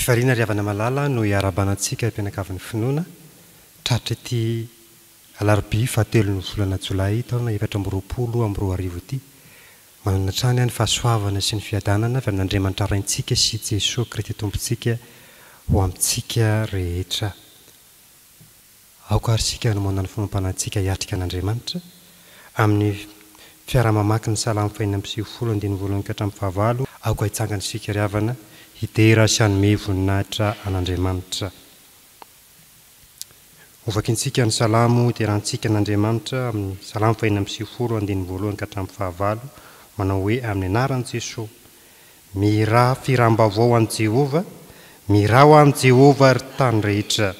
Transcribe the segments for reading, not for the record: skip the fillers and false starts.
Am-pifaliana ry havana malala no iarahabana antsika mpianakavin'ny finoana tratra ity alarobia fahatelon'ny volana jolay taona 2024 ity. Manana hatrany ny fahasoavana sy ny fiadanana avy amin'Andriamanitra Raintsika sy Jesoa Kristy Tompontsika ho amintsika rehetra. Aoka àry isika hanomana ny finoam-panahintsika hiatrika an'Andriamanitra, amin'ny fiaraha-mamaky ny Salamo fahenina amby sivifolo andininy voalohany ka hatramin'ny fahavalo. Aoka hitsangana isika ry havana, hidera sy hanome voninahitra an'Andriamanitra. Hovakintsika ny Salamo hiderantsika an'Andriamanitra amin'ny Salamo fahenina amby sivifolo andininy voalohany ka hatramin'ny fahavalo, manao hoe, Amin'ny anaran'i Jesoa. Mihirà fihiram-baovao ho an'i Jehovah, mihirà ho an'i Jehovah, ry tany rehetra.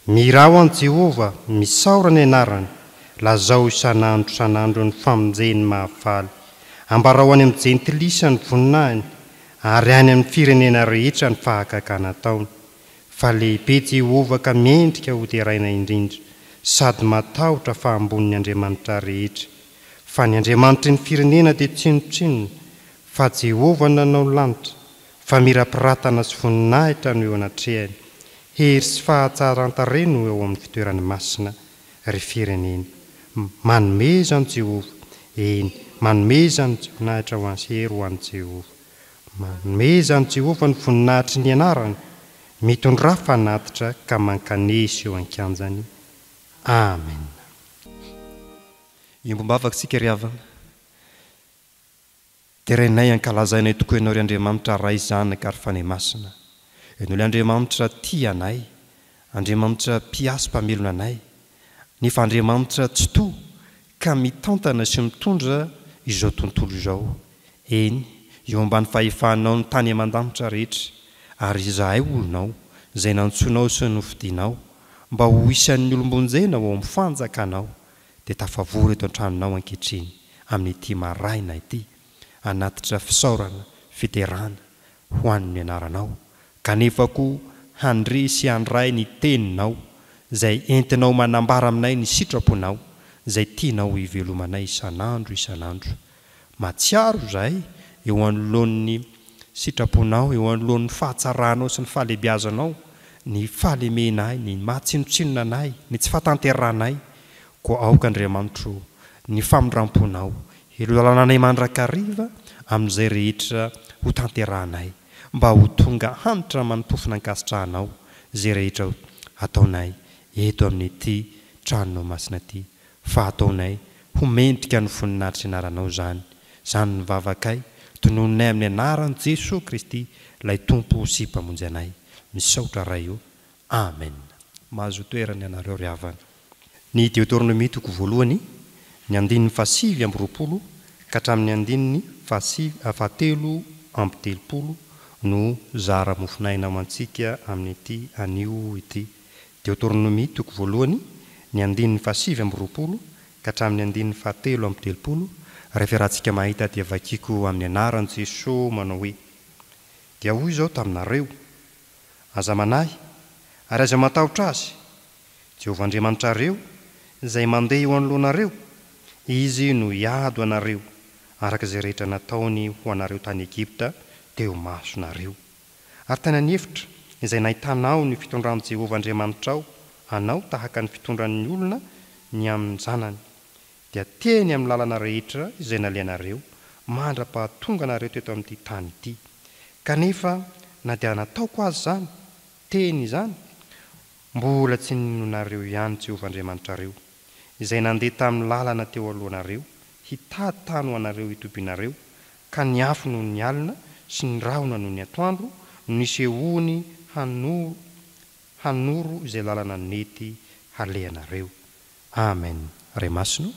Mihirà ho an'i Jehovah, misaora ny anarany, lazao isan'andro isan'andro ny famonjeny mahafaly. Ambarao any amin'ny jentilisa ny voninahiny, ary any amin'ny firenena rehetra ny fahagagana ataony. Fa lehibe Jehovah ka mendrika hoderaina indrindra, sady matahotra fa ambonin'ny andriamanitra rehetra. Fa ny andriamanitry ny firenena dia tsinontsinona, Fa Jehovah nanao ny lanitra, famirapiratana sy voninahitra no eo anatrehany, hery sy fahatsaran-tarehy no eo amin'ny fitoerany masina, ry firenena. Manomeza an'i Jehovah, eny, manomeza ny voninahitra ho an'i hery ho an'i Jehovah. Manomeza an'i Jehovah ny voninahitry ny anarany, mitondrà fanatitra ka mankanesa eo an-kianjany. Amena. Iombom-bavaka isika ry havana. Derainay ankalazainay tokoa Ianao ry Andriamanitra Ray Zanaka ary Fanahy Masina. Ianao ilay Andriamanitra tia anay, Andriamanitra mpiasy mpamelona anay, nefa Andriamanitra Tsitoha ka mitantana sy mitondra izao tontolo izao. Eny, eo ambany fahefanao ny tany aman-danitra rehetra, ary izahay olonao, izay nantsoinao sy nofidinao, mba ho isan'ny olom-bonjena ao amin'ny fanjakanao, dia tafavory eto an-tranonao ankehitriny amin'ity maraina ity hanatitra fisaorana, fiderana ho an'ny anaranao, kanefa koa handre sy handray ny teninao izay entinao manambara aminay ny sitraponao izay tianao hivelomanay isan'andro isan'andro. Mahatsiaro izahay eo anoloan'ny sitraponao, eo anoloan'ny fahatsaranao sy ny fahalehibiazanao, ny fahalemenay, ny maha tsinontsinona anay, ny tsy fahatanterahanay. Koa aoka Andriamanitro o, ny famindramponao hilolalana anay mandrakariva amin'izay rehetra ho tanterahanay, mba ho tonga hanitra aman-pofona ankasitrahanao izay rehetra ataonay eto amin'ity tranonao masina ity. Fa ataonay ho mendrika ny voninahitry ny anaranao izany. Izany ny vavakay, tononinay amin'ny anaran'i Jesoa Kristy, ilay Tompo sy Mpamonjy anay. Misaotra Ray o. Amen. Mahazo toerana ianareo ry havana. Ny Deoteronomia toko voalohany, ny andininy faha-29 ka hatramin'ny andininy fahasivy fahatelo amby telopolo no zara mofon'aina ho antsika amin'ity anio ity. Deoteronomia toko voalohany, ny andininy faha-29 ka hatramin'ny andininy faha-33, Rehefa iarahantsika mahita dia vakiko amin'ny anaran'i Jesoa manao hoe, Dia hoy izao taminareo, Aza manahy, ary aza matahotra azy, Jehovah Andriamanitrareo, izay mandeha eo anoloanareo, Izy no hiady ho anareo, araka izay rehetra nataony ho anareo tany Egypta teo imasonareo. Ary tany an'efitra izay nahitanao ny fitondran'i Jehovah Andriamanitrao anao tahaka ny fitondran'ny olona ny amin'ny zanany, dia teny amin'ny lalana rehetra izay nalehanareo mandra-pahatonga anareo teto amin'ity tany ity. Kanefa na dia nataoko aza izany teny izany, mbola tsy ninoanareo ihany Jehovah Andriamanitrareo, izay nandeha tamin'ny lalana teo alohanareo hitady tany ho anareo hitobianareo, ka ny afo noho ny alina sy ny rahona noho ny atoandro no nisehoany hanoro hanoro izay lalana nety halehanareo. Amen Ray Masina o,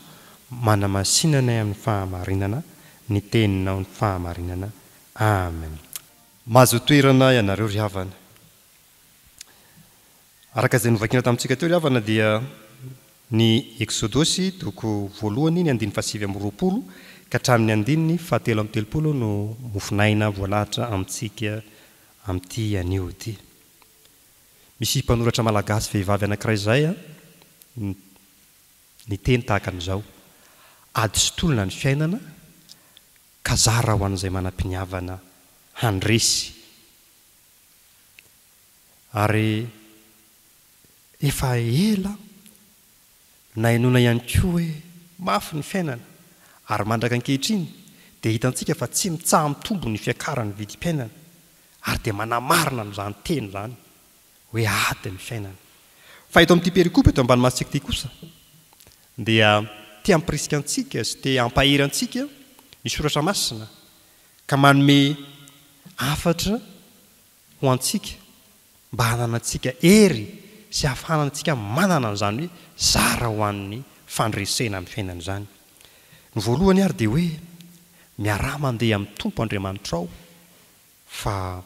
manamasina anay amin'ny fahamarinana, ny teninao ny fahamarinana. Amen. Mahazo toerana ianareo ry havana. Araka izay novakiana tamintsika teo ry havana dia ny Eksodosy toko voalohany ny andininy faha-29 ka hatramin'ny andininy faha-33 no mofon'aina voalahatra amintsika amin'ity anio ity. Misy mpanoratra malagasy vehivavy anankiray izay niteny tahaka an'izao, Ady sy tolona ny fiainana ka zara ho an'izay manam-piniavana handresy. Ary efa ela nahenoana ihany koa hoe mafy ny fiainana ary mandraka ankehitriny dia hitantsika fa tsy mitsaha-mitombo ny fiakaran'ny vidim-piainana ary dia manamarina an'izany teny izany hoe ady ny fiainana. Fa eto amin'ity perikopa eto ambany masontsika ity kosa dia te hampirisika antsika sy te hampahery antsika ny Soratra Masina ka manome hafatra ho antsika mba hananantsika hery sy hahafahanantsika manana an'izany hoe zara ho an'ny fandresena amin'ny fiainana izany. Ny voalohany ary dia hoe miaraha mandeha amin'ny Tompo Andriamanitrao fa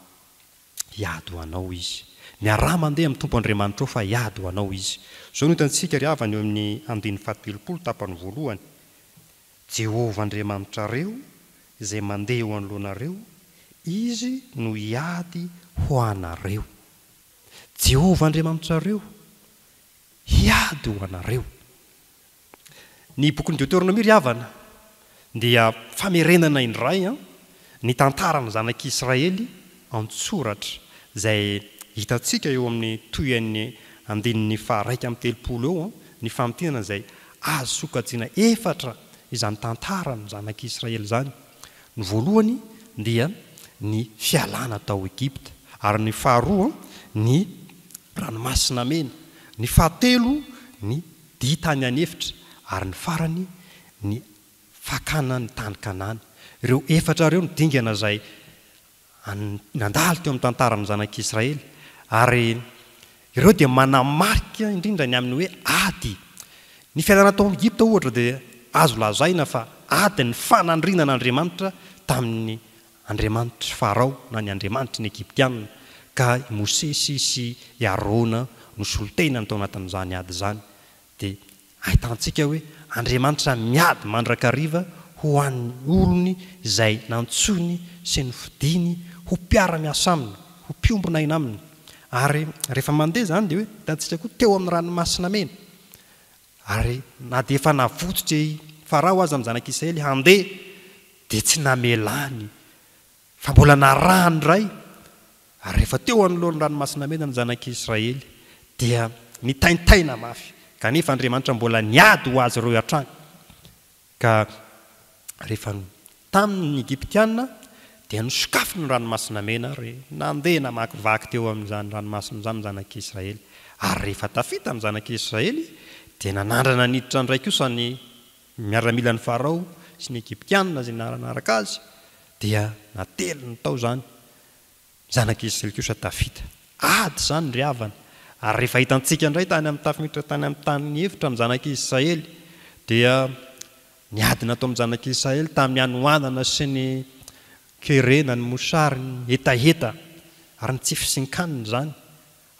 hiady ho anao Izy. Miaraha mandeha amin'ny Tompo Andriamanitrao fa hiady ho anao Izy. Izao no hitantsika ry havana eo amin'ny andininy fahatelopolo tapany voalohany, Jehovah Andriamanitrareo izay mandeha eo anoloanareo, Izy no hiady ho anareo. Jehovah Andriamanitrareo hiady ho anareo. Ny bokin'ny Deoteronomia ry havana dia famerenana indray ny tantaran'ny zanak'Israely an-tsoratra izay hitantsika eo amin'ny tohian'ny andininy faha-31 eo ny famintinana izay azo sokajiana efatra izany tantaran'ny zanak'Israely izany. Ny voalohany dia ny fialana tao Egypta, ary ny faharoa ny Ranomasina Mena, ny fahatelo ny dia tany an'efitra, ary ny farany ny fakana ny tany Kanana. Ireo efatra ireo no dingana izay nandalo teo amin'ny tantaran'ny zanak'Israely, ary ireo dia manamarika indrindra ny amin'ny hoe ady. Ny fialana tao Egypta, ohatra, dia azo lazaina fa ady nifanandrinan'Andriamanitra tamin'ny andriamanitr'i Farao na ny andriamanitry ny Egyptiana, ka i Mosesy sy i Arona no solontenany tao anatin'izany ady izany. Dia ahitantsika hoe Andriamanitra miady mandrakariva ho an'ny olony izay nantsoiny sy nofidiny ho mpiara-miasa aminy, ho mpiombona aina aminy. Ary rehefa mandeha izany dia hoe hitantsika koa teo amin'ny ranomasina mena. Ary na dia efa navotsotra i Farao aza ny zanak'Israely handeha dia tsy namelany Fa mbola narahany indray, ary rehefa teo anoloan'ny Ranomasina Mena ny zanak'Israely, dia nitaintaina mafy, kanefa Andriamanitra mbola niady ho azy ireo hatrany. Ka rehefa tamin' ny Egyptiana, dia nosokafiny ny Ranomasina Mena, ary nandeha namakivaky teo amin'izany ranomasina izany ny zanak'Israely. Ary rehefa tafita ny zanak'Israely, dia nanandrana niditra indray kosa ny miaramilan'i Farao sy ny Egyptiana izay nanaraka azy, dia nateliny tao izany, ny zanak'i Israely kosa tafita. Ady izany ry havana. Ary rehefa hitantsika indray tany amin'ny tafimiditra tany amin'ny tany efitra ny zanak'i Israely, dia ny ady nataon'ny zanak'i Israely tamin'ny hanoanana sy ny kerena, ny mosary, ny hetaheta ary ny tsy fisian-kanina izany.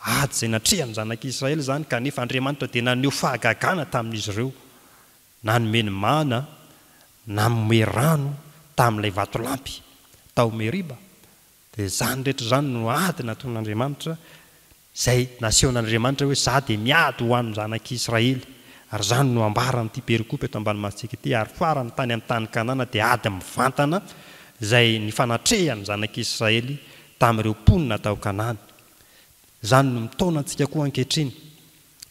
Ady izay natrehan'ny zanak'i Israely izany, kanefa Andriamanitra dia naneho fahagagana tamin'izy ireo. Nanome ny mana, nanome rano tamin'ilay vatolampy tao Meriba. Dia izany rehetra izany no ady nataon'Andriamanitra, izay nasehon'Andriamanitra hoe, Izaho dia miady ho an'ny zanak'i Israely. Ary izany no ambaran'ity perikopa eto ambany masontsika ity. Ary farany, tany amin'ny tany Kanana dia ady mivantana izay nifanatrehan'ny zanak'i Israely tamin'ireo mponina tao Kanana. Izany no mitaona antsika koa ankehitriny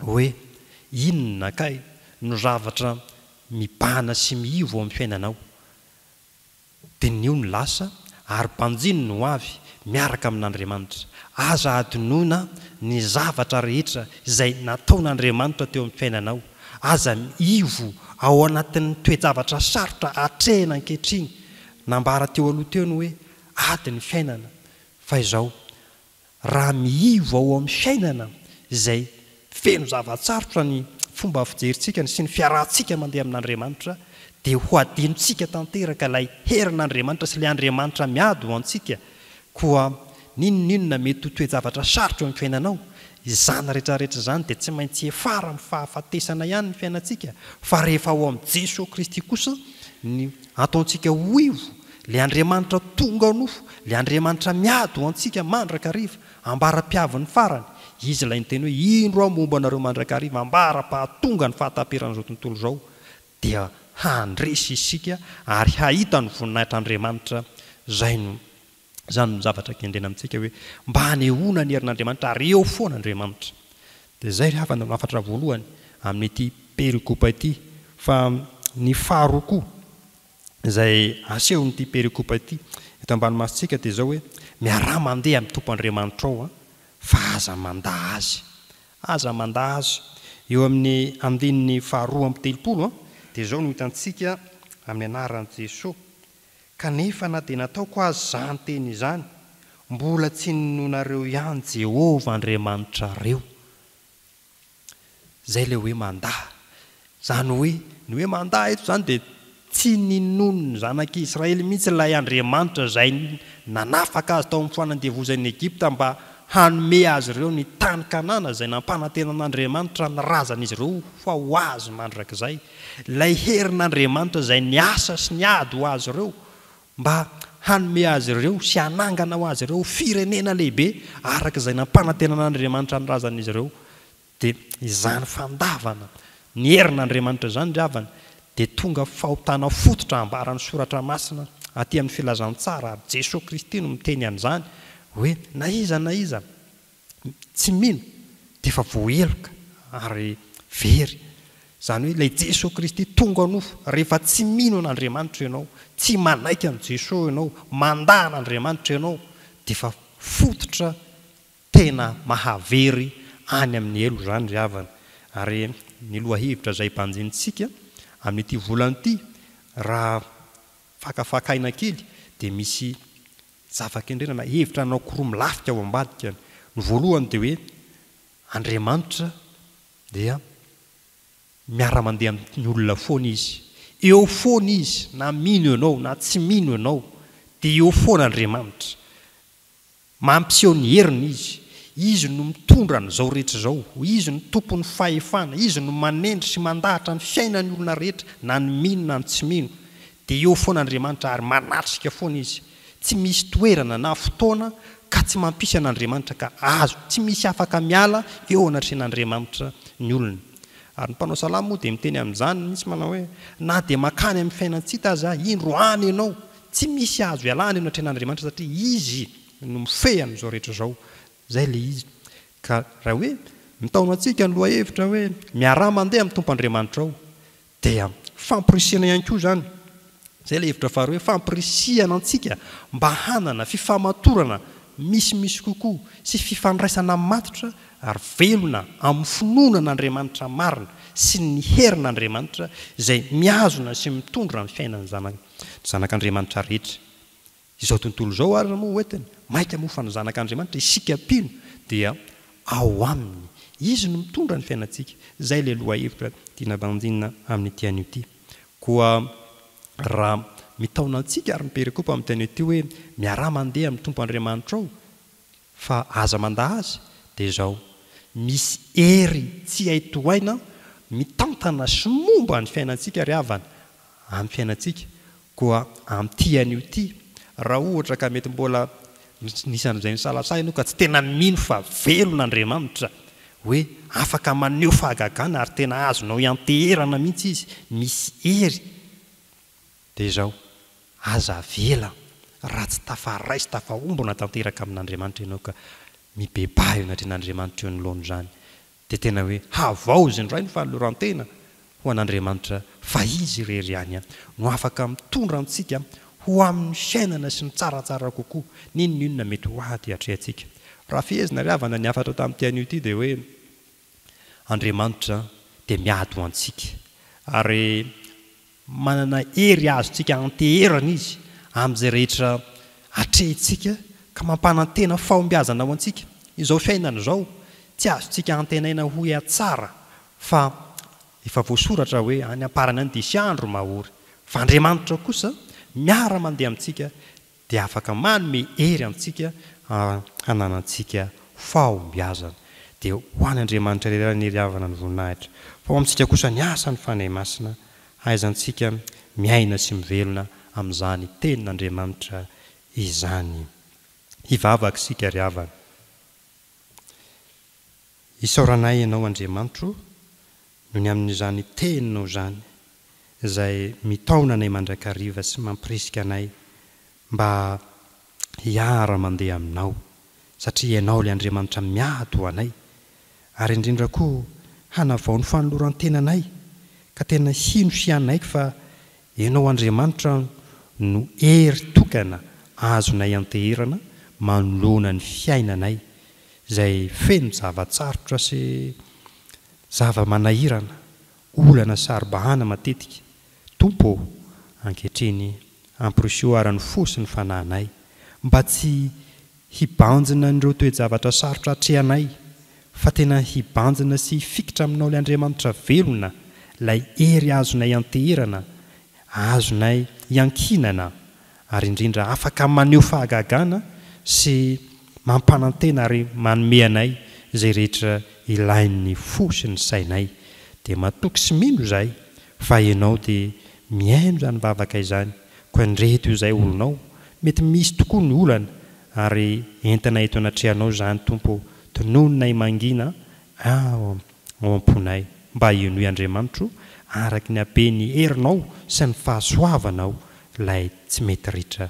hoe inona kay no zavatra mibahana sy miivo ao amin'ny fiainanao. Diniho ny lasa ary banjino ny ho avy miaraka amin'Andriamanitra. Aza adinoina ny zavatra rehetra izay nataon'Andriamanitra teo amin'ny fiainanao. Aza miivo ao anatin'ny toe-javatra sarotra atrehina ankehitriny. Nambara teo aloha teo ny hoe ady ny fiainana. Fa izao, Raha miivo ao amin'ny fiainana izay feno zava-tsarotra ny fomba fijerintsika sy ny fiarahantsika mandeha amin'Andriamanitra, dia ho adinontsika tanteraka ilay herin'Andriamanitra sy ilay Andriamanitra miady ho antsika. Koa n'inon'inona mety ho toe-javatra sarotra eo amin'ny fiainanao, izany rehetrarehetra izany dia tsy maintsy hiafara amin'ny fahafatesana ihany ny fiainantsika, fa rehefa ao amin'i Jesoa Kristy kosa ny ataontsika ho ivo, Ilay Andriamanitra tonga nofo, ilay Andriamanitra miady ho antsika mandrakariva, ambara-piavin'ny farany. Izy ilay niteny hoe, Indro aho momba anareo mandrakariva, ambara-pahatonga ny fahataperan'izao tontolo izao, dia handresy isika ary hahita ny voninahitr'Andriamanitra, izay no. Izany no zavatra kendrena amintsika hoe mba hanehoana ny herin'Andriamanitra ary eo foana Andriamanitra. Dia izay ry havana no hafatra voalohany amin'ity perikopa ity. Fa ny faharoa koa izay asehon'ity perikopa ity eto ambany masontsika dia izao hoe miaraha mandeha amin'ny Tompo Andriamanitrao an, fa aza mandà Azy. Aza mandà Azy. Eo amin'ny andininy faharoa 32 an, dia izao no hitantsika amin'ny anaran'i Jesoa. Kanefa na dia nataoko aza izany teny izany, mbola tsy ninoanareo ihany Jehovah Andriamanitrareo. Izay ilay hoe mandà. Izany hoe, ny hoe mandà eto izany dia tsy ninoan'ny zanak'Israely mihitsy ilay Andriamanitra izay nanafaka azy tao amin'ny fanandevozan'i Egypta mba hanome azy ireo ny tany Kanana izay nampanantenan'Andriamanitra ny razan'izy ireo fa ho azy mandrakizay. Ilay herin'Andriamanitra izay niasa sy niady ho azy ireo mba hanome azy ireo sy hanangana ho azy ireo firenena lehibe araka izay nampanantenan'Andriamanitra ny razan'izy ireo, dia izany fandavana ny herin'Andriamanitra izany ry havana dia tonga fahotana fototra ambaran'ny Soratra Masina aty amin'ny Filazantsara ary Jesoa Kristy no miteny an'izany hoe na iza na iza tsy mino dia efa voaheloka ary very. Izany hoe ilay Jesoa Kristy tonga nofo, rehefa tsy mino an'Andriamanitra ianao, tsy manaiky an'i Jesoa ianao, mandà an'Andriamanitra ianao, dia efa fototra tena mahavery any amin'ny helo izany ry havana. Ary ny lohahevitra izay banjinintsika amin'ity volana ity, raha fakafakaina kely, dia misy Zava-kendrena na hevitra anankiroa milafika ao ambadika. Ny voalohany dia hoe Andriamanitra dia miara-mandeha amin'ny olona foana Izy. Eo foana Izy na mino ianao na tsy mino ianao dia eo foana Andriamanitra. Mampiseho ny heriny Izy. Izy no mitondra an'izao rehetra izao. Izy no tompon'ny fahefana. Izy no manendry sy mandahatra ny fiainan'ny olona rehetra na ny mino na ny tsy mino. Dia eo foana Andriamanitra ary manatrika foana Izy. Tsy misy toerana na fotoana ka tsy mampisy an'Andriamanitra ka azo, tsy misy afaka miala eo anatrehan'Andriamanitra ny olona. Ary ny mpanao salamo moa dia miteny amin'izany mihitsy manao hoe, na dia mankany amin'ny fiainan-tsy hita aza aho, indro any ianao. Tsy misy azo ialana eo anatrehan'Andriamanitra satria Izy no mifehy an'izao rehetra izao. Izay ilay izy. Ka raha hoe mitaona antsika ny lohahevitra hoe miaraha mandeha amin'ny Tompo Andriamanitrao Dia famporisihana ihany koa izany, izay ilay hevitra faharoa hoe famporisihana antsika mba hanana fifamatorana misimisy kokoa sy fifandraisana matotra ary velona amin'ny finoana an'Andriamanitra marina sy ny herin'Andriamanitra izay mihazona sy mitondra ny fiainan'ny zanak'Andriamanitra rehetra. Izao tontolo izao ary moa hoentiny, mainka moa fa ny zanak'Andriamanitra, isika mpino, dia ao Aminy. Izy no mitondra ny fiainantsika. Izay ilay lohahevitra tiana banjinina amin'ity anio ity. Koa raha mitaona antsika ary ny perikopa amin'ity anio ity hoe miaraha mandeha amin'ny Tompo Andriamanitrao, Fa aza mandà azy, dia izao, misy hery tsy hay tohaina mitantana sy momba ny fiainantsika ry havana, amin'ny fiainantsika, koa amin'ity anio ity, raha ohatra ka mety mbola nisy an'izay nisalasala ianao ka tsy tena mino fa velona Andriamanitra, hoe afaka maneho fahagagana ary tena azonao ianteherana mihitsy Izy, misy hery, Dia izao, aza avela raha tsy tafaray sy tafaombona tanteraka amin'Andriamanitra ianao ka mibebaha eo anatrehan'Andriamanitra eo anoloan'izany. Dia tena hoe havaozy indray ny fanoloran-tena ho an'Andriamanitra fa Izy irery ihany no afaka mitondra antsika ho amin'ny fiainana sy ny tsaratsara kokoa n'inon'inona mety ho ady atrehantsika. Raha fehezina ry havana ny hafatra tamin'ity anio ity dia hoe Andriamanitra dia miady ho antsika ary Manana hery azontsika anteherana Izy amin'izay rehetra atrehintsika ka mampanantena fahombiazana ho antsika. Izao fiainana izao tsy azontsika antenaina ho hihatsara fa efa voasoratra hoe any am-parany any dia hisy andro mahory. Fa Andriamanitra kosa miara-mandeha amintsika dia afaka manome hery antsika hananantsika fahombiazana. Dia ho an' Andriamanitra irery anie ry havana ny voninahitra, fa ho amintsika kosa ny asan'ny Fanahy Masina hahaizantsika miaina sy mivelona amin'izany Tenin'Andriamanitra izany. Hivavaka isika ry havana. Isaoranay Ianao Andriamanitro noho ny amin'izany Teninao izany izay mitaona anay mandrakariva sy mampirisika anay mba. Hiara-mandeha aminao, satria Ianao ilay Andriamanitra miady ho anay, ary indrindra koa hanavao ny fanoloran-tenanay, ka tena hino sy hanaiky fa Ianao Andriamanitra no hery tokana azonay anteherana manoloana ny fiainanay izay feno zava-tsarotra sy zava-manahirana, olana saro-bahana matetika. Tompo ô, ankehitriny amporisio ara ny fo sy ny fanahinay mba tsy hibanjina an'ireo toe-javatra sarotra atrehanay fa tena hibanjina sy hifikitra aminao ilay Andriamanitra velona, ilay hery azonay ianteherana, azonay iankinana ary indrindra afaka maneho fahagagana sy mampanantena ary manome anay izay rehetra ilain'ny fo sy ny sainay. Dia matoky sy mino izahay fa Ianao dia mihaino izany vavaka izany, koa indreto izay olonao, mety misy tokoa ny olana ary entina eto anatrehanao izany Tompo ô, tononinay mangina ao ao am-ponay, mba henoy Andriamanitro araky ny haben'ny herinao sy ny fahasoavanao ilay tsy mety ritra.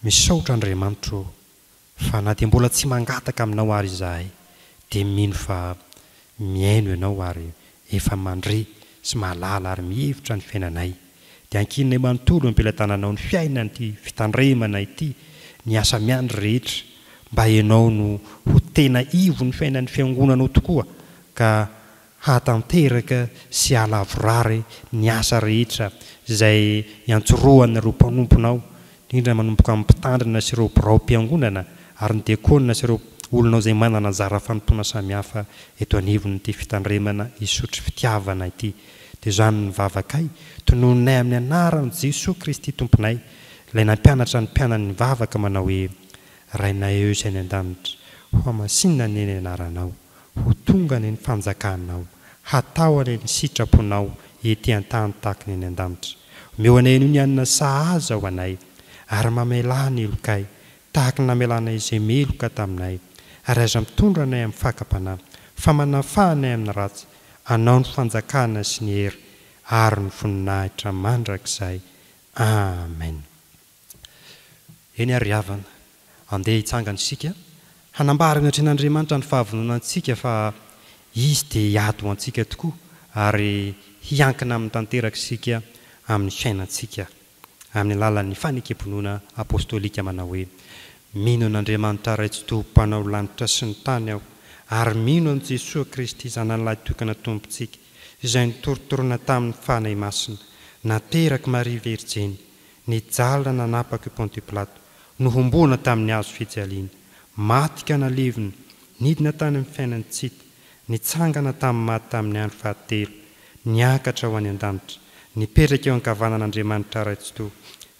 Misaotra Andriamanitro ô fa na dia mbola tsy mangataka aminao ary izahay dia mino fa mihaino ianao ary efa mandre sy mahalala ary mihevitra ny fiainanay dia ankininay manontolo eo am-pelatananao ny fiainan'ity fitandremana ity ny asa miandry rehetra mba ianao no ho tena ivon'ny fiainan'ny fiangonanao tokoa ka hahatanteraka sy hahalavorary ny asa rehetra izay iantsorohan'ireo mpanomponao, indrindra manomboka amin'ny mpitandrina sy ireo biraom-piangonana ary ny diakona sy ireo olonao izay manana anjara fanompoana samihafa eto anivon'ity fitandremana isotry fitiavana ity. Dia izany ny vavakay, tononinay amin'ny anaran'i Jesoa Kristy Tomponay, ilay nampianatra ny mpianany nivavaka manao hoe, Rainay izay any an-danitra, hohamasinina anie ny anaranao. Ho tonga anie ny fanjakanao, hatao anie ny sitraponao ety an-tany tahaka ny any an-danitra. Omeo anay anio ny hanina sahaza ho anay, ary mamelà ny helokay, tahaka ny namelanay izay meloka taminay, ary aza mitondra anay amin'ny fakam-panahy, fa manafaha anay amin'ny ratsy, Anao ny fanjakana sy ny hery ary ny voninahitra mandrakizay. Amen. Eny ary ry havana, andeha hitsangana isika, hanambara eo anatrehan'Andriamanitra ny fahavononantsika fa Izy dia hiady ho antsika tokoa ary hiankina aminy tanteraka isika amin'ny fiainantsika, amin'ny alalan'ny fanekem-pinoana apostolika manao hoe, Mino an'Andriamanitra Ray Tsitoha Mpanao lanitra sy ny tany aho, ary mino an'i Jesoa Kristy Zanany Lahitokana Tompontsika, izay notorotoroina tamin'ny Fanahy Masina, naterak'i Maria Virjiny, Nijaly nanapaka i Pontio Pilato, nohomboana tamin'ny hazo fijaliana, maty ka nalevina, nidina tany amin'ny fiainan'ny tsy hita, nitsangana tamin'ny maty tamin'ny andro fahatelo, niakatra ho any an-danitra, nipetraka eo ankavanan'Andriamanitra Ray Tsitoha,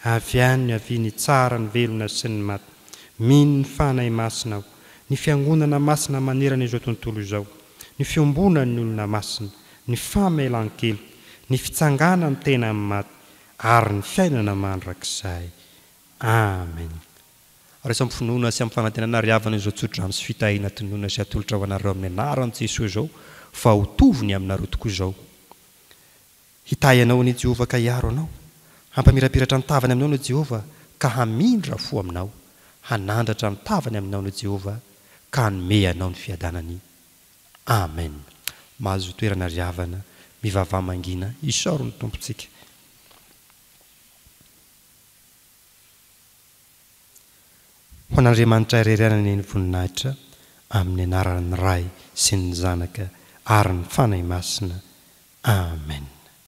avy any no hiaviany hitsara ny velona sy ny maty. Mino ny Fanahy Masina aho, ny Fiangonana masina manerana izao tontolo izao, ny fiombonan'ny olona masina, ny famelan-keloka, ny fitsanganan'ny tena amin'ny maty, ary ny fiainana mandrakizay. Amen. Raiso amin'ny finoana sy amin'ny fanantenana ry havana izao tsodrano sy fitahiana tononina sy atolotra ho anareo amin'ny anaran'i Jesoa izao fa ho tovony aminareo tokoa izao. Hitahy anao anie Jehovah ka hiaro anao. Hampamirapiratra ny tavany aminao anie Jehovah ka hamindra fo aminao. Hanandratra ny tavany aminao anie Jehovah ka hanome anao ny fiadanany. Amen. Mahazo toerana ry havana, mivavaha mangina, isaoro ny Tompontsika. Ho an'Andriamanitra irery ihany anie ny voninahitra, amin'ny anaran'ny Ray sy ny Zanaka ary ny Fanahy Masina. Amen.